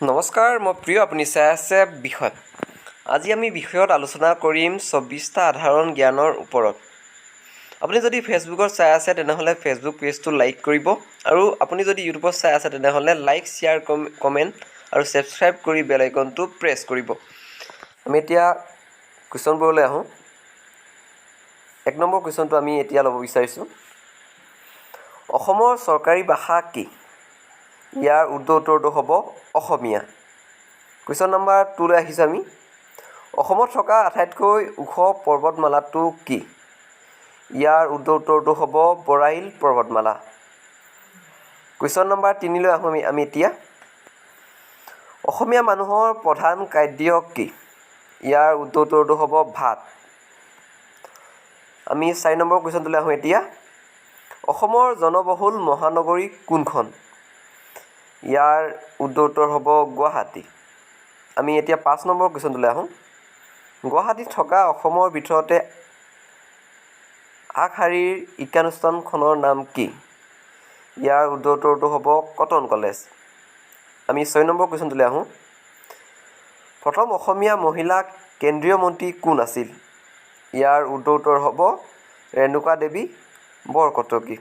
নমস্কাৰ, মই প্ৰিয়, আপুনি চাই আছে বিষয়। আজি আমি বিষয়ত আলোচনা কৰিম 24টা সাধাৰণ জ্ঞানৰ ওপৰত। আপুনি যদি ফেচবুকত চাই আছে, তেনেহ'লে ফেচবুক পেজটো লাইক কৰিব আৰু আপুনি যদি ইউটিউবত চাই আছে, তেনেহ'লে লাইক, শ্বেয়াৰ, কমেণ্ট আৰু ছাবস্ক্ৰাইব কৰি বেল আইকনটো প্ৰেছ কৰিব। আমি এতিয়া কুৱেশ্যনবোৰলৈ আহোঁ। 1 নম্বৰ কুৱেশ্যনটো আমি এতিয়া ল'ব বিচাৰিছোঁ। অসমৰ চৰকাৰী ভাষা কি? ইয়াৰ শুদ্ধ উত্তৰটো হ'ব অসমীয়া। কুৱেশ্যন নম্বৰ 2লৈ আহিছোঁ আমি। অসমত থকা আটাইতকৈ ওখ পৰ্বতমালাটো কি? ইয়াৰ শুদ্ধ উত্তৰটো হ'ব বৰাইল পৰ্বতমালা। কুৱেশ্যন নম্বৰ 3লৈ আহোঁ আমি এতিয়া। অসমীয়া মানুহৰ প্ৰধান খাদ্য কি? ইয়াৰ শুদ্ধ উত্তৰটো হ'ব ভাত। আমি 4 নম্বৰ কুৱেশ্যনটোলৈ আহোঁ এতিয়া। অসমৰ জনবহুল মহানগৰী কোনখন? ইয়াৰ শুদ্ধ উত্তৰ হ'ব গুৱাহাটী। আমি এতিয়া 5 নম্বৰ কুৱেশ্যনটোলৈ আহোঁ। গুৱাহাটীত থকা অসমৰ ভিতৰতে আগশাৰীৰ শিক্ষানুষ্ঠানখনৰ নাম কি? ইয়াৰ শুদ্ধ উত্তৰটো হ'ব কটন কলেজ। আমি 6 নম্বৰ কুৱেশ্যনটোলৈ আহোঁ। প্ৰথম অসমীয়া মহিলা কেন্দ্ৰীয় মন্ত্ৰী কোন আছিল? ইয়াৰ শুদ্ধ উত্তৰ হ'ব ৰেণুকা দেৱী বৰকটকী।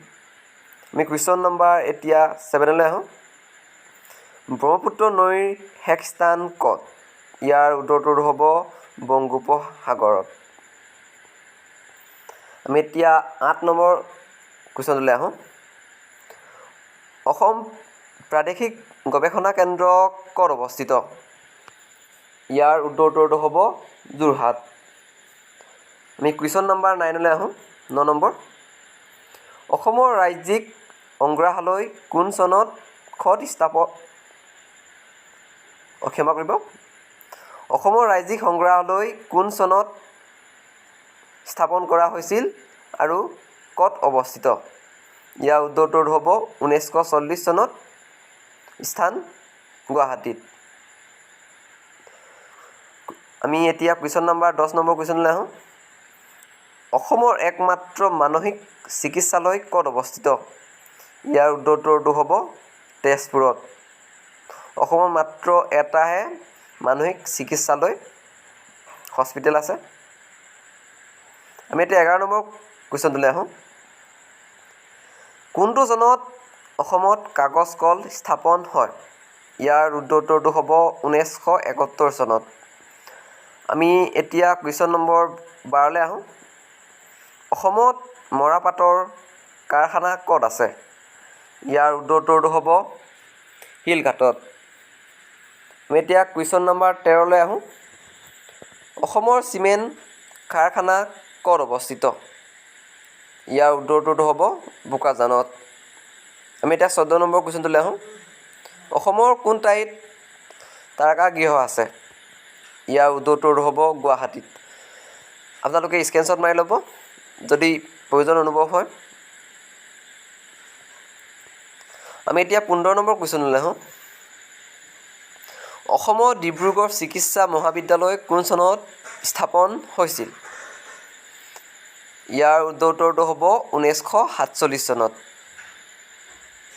আমি কুৱেশ্যন নম্বৰ এতিয়া 7লৈ আহোঁ। ব্ৰহ্মপুত্ৰ নৈৰ শেষ স্থান ক'ত? ইয়াৰ শুদ্ধ উত্তৰটো হ'ব বংগোপসাগৰত। আমি এতিয়া 8 নম্বৰ কুৱেশ্যনটোলৈ আহোঁ। অসম প্ৰাদেশিক গৱেষণা কেন্দ্ৰ ক'ত অৱস্থিত? ইয়াৰ শুদ্ধ উত্তৰটো হ'ব যোৰহাট। আমি কুৱেশ্যন নম্বৰ 9লৈ আহোঁ, 9 নম্বৰ। অসমৰ ৰাজ্যিক সংগ্ৰহালয় কোন চনত ক'ত স্থাপন, ক্ষমা কৰিব, অসমৰ ৰাজ্যিক সংগ্ৰহালয় কোন চনত স্থাপন কৰা হৈছিল আৰু ক'ত অৱস্থিত? ইয়াৰ উত্তৰটো হ'ব 1940 চনত, স্থান গুৱাহাটীত। আমি এতিয়া কুৱেশ্যন নম্বৰ 10 নম্বৰ কুৱেশ্যনলৈ আহোঁ। অসমৰ একমাত্ৰ মানসিক চিকিৎসালয় ক'ত অৱস্থিত? ইয়াৰ উত্তৰটো হ'ব তেজপুৰত। অসমৰ মাত্ৰ এটাহে মানসিক চিকিৎসালয়, হস্পিটেল আছে। আমি এতিয়া 11 নম্বৰ কুৱেশ্যনটোলৈ আহোঁ। কোনটো চনত অসমত কাগজ কল স্থাপন হয়? ইয়াৰ উত্তৰটো হ'ব 1971 চনত। আমি এতিয়া কুৱেশ্যন নম্বৰ 12লৈ আহোঁ। অসমত মৰাপাটৰ কাৰখানা ক'ত আছে? ইয়াৰ উত্তৰটো হ'ব শিলঘাটত। আমি এতিয়া কুৱেশ্যন নম্বৰ 13লৈ আহোঁ। অসমৰ চিমেণ্ট কাৰখানা ক'ত অৱস্থিত? ইয়াৰ উত্তৰটো হ'ব বোকাজানত। আমি এতিয়া 14 নম্বৰ কুৱেশ্যনটোলৈ আহোঁ। অসমৰ কোন ঠাইত তাৰকাগৃহ আছে? ইয়াৰ উত্তৰটো হ'ব গুৱাহাটীত। আপোনালোকে স্ক্ৰীনশ্বট মাৰি ল'ব যদি প্ৰয়োজন অনুভৱ হয়। আমি এতিয়া 15 নম্বৰ কুৱেশ্যনলৈ আহোঁ। অসমৰ ডিব্ৰুগড় চিকিৎসা মহাবিদ্যালয় কোন চনত স্থাপন হৈছিল? ইয়াৰ উত্তৰটো হ'ব 1947 চনত।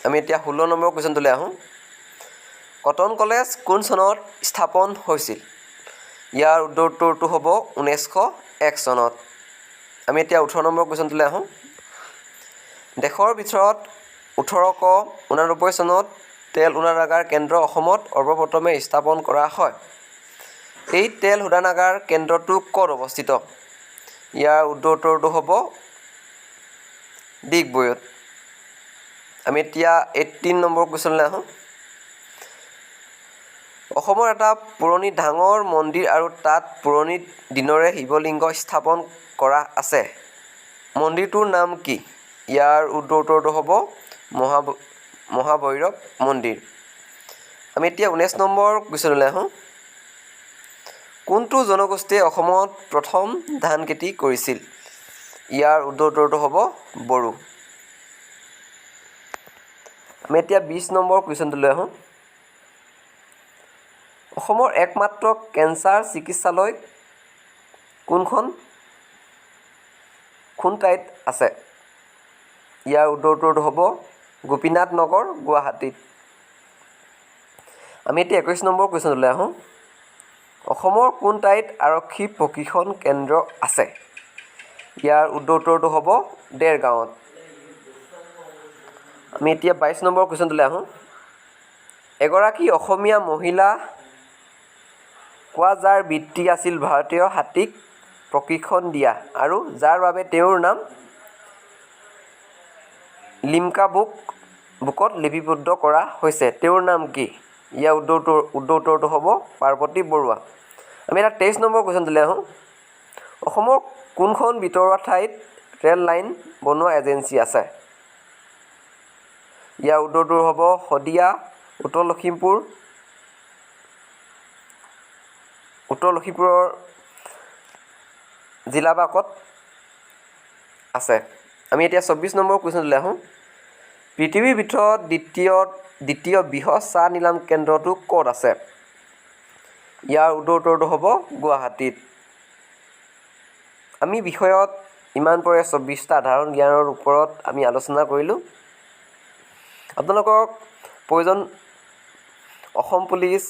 আমি এতিয়া 16 নম্বৰ কুৱেশ্যনটোলৈ আহোঁ। কটন কলেজ কোন চনত স্থাপন হৈছিল? ইয়াৰ উত্তৰটো হ'ব 1901 চনত। আমি এতিয়া 18 নম্বৰ কুৱেশ্যনটোলৈ আহোঁ। দেশৰ ভিতৰত 1889 চনত তেল শোধনাগাৰ কেন্দ্ৰ অসমত সৰ্বপ্ৰথমে স্থাপন কৰা হয়। এই তেল শোধনাগাৰ কেন্দ্ৰটো ক'ত অৱস্থিত? ইয়াৰ উত্তৰটো হ'ব ডিগবৈত। আমি এতিয়া 18 নম্বৰ কুৱেশ্যনলৈ আহোঁ। অসমৰ এটা পুৰণি ডাঙৰ মন্দিৰ আৰু তাত পুৰণি দিনৰে শিৱলিংগ স্থাপন কৰা আছে। মন্দিৰটোৰ নাম কি? ইয়াৰ উত্তৰটো হ'ব মহাভৈৰৱ মন্দিৰ। আমি এতিয়া 19 নম্বৰ কুৱেশ্যনলৈ আহোঁ। কোনটো জনগোষ্ঠীয়ে অসমত প্ৰথম ধান খেতি কৰিছিল? ইয়াৰ উত্তৰটো হ'ব বড়ো। আমি এতিয়া 20 নম্বৰ কুৱেশ্যনটোলৈ আহোঁ। অসমৰ একমাত্ৰ কেঞ্চাৰ চিকিৎসালয় কোনখন, কোন ঠাইত আছে? ইয়াৰ উত্তৰটো হ'ব গোপীনাথ নগৰ, গুৱাহাটীত। আমি এতিয়া 21 নম্বৰ কুৱেশ্যনটোলৈ আহোঁ। অসমৰ কোন ঠাইত আৰক্ষী প্ৰশিক্ষণ কেন্দ্ৰ আছে? ইয়াৰ শুদ্ধ উত্তৰটো হ'ব দেৰগাঁৱত। আমি এতিয়া 22 নম্বৰ কুৱেশ্যনটোলৈ আহোঁ। এগৰাকী অসমীয়া মহিলা কোৱা, যাৰ বৃত্তি আছিল ভাৰতীয় হাতীক প্ৰশিক্ষণ দিয়া আৰু যাৰ বাবে তেওঁৰ নাম লিমকা বুকত লিপিবদ্ধ কৰা হৈছে। তেওঁৰ নাম কি? ইয়াৰ শুদ্ধ উত্তৰটো হ'ব পাৰ্বতী বৰুৱা। আমি এটা 23 নম্বৰ কুৱেশ্যনটোলৈ আহোঁ। অসমৰ কোনখন ভিতৰুৱা ঠাইত ৰেল লাইন বনোৱা এজেঞ্চি আছে? ইয়াৰ উত্তৰটো হ'ব শদিয়া, উত্তৰ লখিমপুৰৰ জিলাবাকত আছে। আমি এতিয়া 24 নম্বৰ কুৱেশ্যনটোলৈ আহোঁ। পৃথিৱীৰ ভিতৰত দ্বিতীয় বৃহৎ চাহ নিলাম কেন্দ্ৰটো ক'ত আছে? ইয়াৰ শুদ্ধ উত্তৰটো হ'ব গুৱাহাটীত। আমি বিষয়ত ইমান পৰে 24টা সাধাৰণ জ্ঞানৰ ওপৰত আমি আলোচনা কৰিলোঁ। আপোনালোকক প্ৰয়োজন অসম পুলিচ,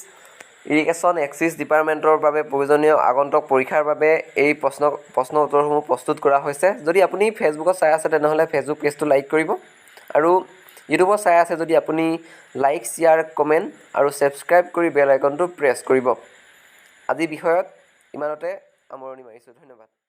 ইৰিগেশ্যন, এক্সাইজ ডিপাৰ্টমেণ্টৰ বাবে প্ৰয়োজনীয় আগন্তুক পৰীক্ষাৰ বাবে এই প্ৰশ্ন উত্তৰসমূহ প্ৰস্তুত কৰা হৈছে। যদি আপুনি ফেচবুকত চাই আছে, তেনেহ'লে ফেচবুক পেজটো লাইক কৰিব আৰু ইউটিউবত চাই আছে যদি আপুনি লাইক, শ্বেয়াৰ, কমেণ্ট আৰু ছাবস্ক্ৰাইব কৰি বেল আইকনটো প্ৰেছ কৰিব। আজি বিষয়ত ইমানতে সামৰণি মাৰিছোঁ। ধন্যবাদ।